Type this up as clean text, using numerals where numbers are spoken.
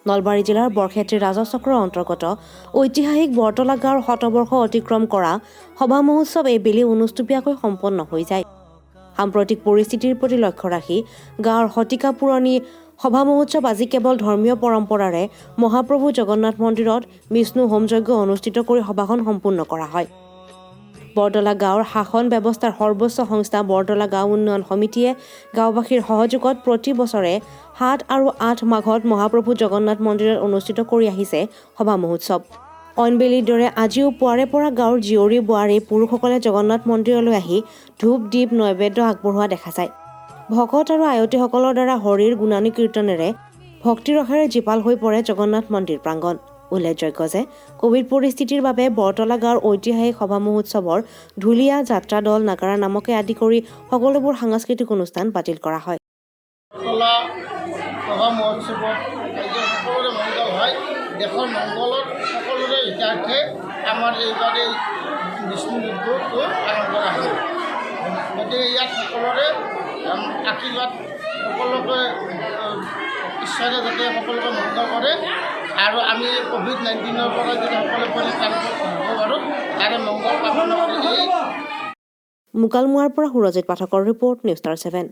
নলবাৰী জিলাৰ বৰক্ষেত্ৰী ৰাজহ চক্ৰৰ অন্তৰ্গত ঐতিহাসিক বৰতলা গাঁৱৰ শতবৰ্ষ অতিক্ৰম কৰা সভা মহোৎসৱ এইবেলি অনুষ্টুপীয়াকৈ সম্পন্ন হৈ যায়। সাম্প্ৰতিক পৰিস্থিতিৰ প্ৰতি লক্ষ্য ৰাখি গাঁৱৰ শতিকা পুৰণি সভা মহোৎসৱ আজি কেৱল ধৰ্মীয় পৰম্পৰাৰে মহাপ্ৰভু জগন্নাথ মন্দিৰত বিষ্ণু হোমযজ্ঞ অনুষ্ঠিত কৰি সভাখন সম্পূৰ্ণ কৰা হয়। বৰতলা গাঁৱৰ শাসন ব্যৱস্থাৰ সৰ্বোচ্চ সংস্থা বৰতলা গাঁও উন্নয়ন সমিতিয়ে গাঁওবাসীৰ সহযোগত প্ৰতি বছৰে 7 আৰু 8 মাঘত মহাপ্ৰভু জগন্নাথ মন্দিৰত অনুষ্ঠিত কৰি আহিছে সভা মহোৎসৱ। অইন বেলিৰ দৰে আজিও পুৱাৰে পৰা গাঁৱৰ জীয়ৰী বোৱাৰী, পুৰুষসকলে জগন্নাথ মন্দিৰলৈ আহি ধূপ, দীপ, নৈবেদ্য আগবঢ়োৱা দেখা যায়। ভকত আৰু আয়তীসকলৰ দ্বাৰা হৰিৰ গুণানুকীৰ্তনেৰে ভক্তিৰসেৰে জীপাল হৈ পৰে জগন্নাথ মন্দিৰ প্ৰাংগণ। উল্লেখযোগ্য যে কভিড পৰিস্থিতিৰ বাবে বৰতলা গাঁৱৰ ঐতিহাসিক সভা মহোৎসৱৰ ঢুলীয়া, যাত্ৰা দল, নাগাৰা নামকে আদি কৰি সকলোবোৰ সাংস্কৃতিক অনুষ্ঠান বাতিল কৰা হয়। বৰতলা সভা মহোৎসৱত ৰাইজৰ সকলোৰে মংগল হয়। দেশৰ মংগলৰ, সকলোৰে হিতাৰ্থে আমাৰ এইবাৰ এই বিষ্ণু যজ্ঞটো পালন কৰা হয়। গতিকে ইয়াত সকলোৰে আশীৰ্বাদ, সকলোকে ঈশ্বৰে যাতে সকলোকে মংগল কৰে আৰু আমি ক'ভিড-19ৰ পৰা যাতে সকলোৱে পৰিত্ৰাণ হ'ব পাৰোঁ, তাৰে মংগল কামনা কৰি এই মুকালমুৱাৰ পৰা সুৰজিত পাঠকৰ ৰিপৰ্ট, নিউজ ষ্টাৰ 7।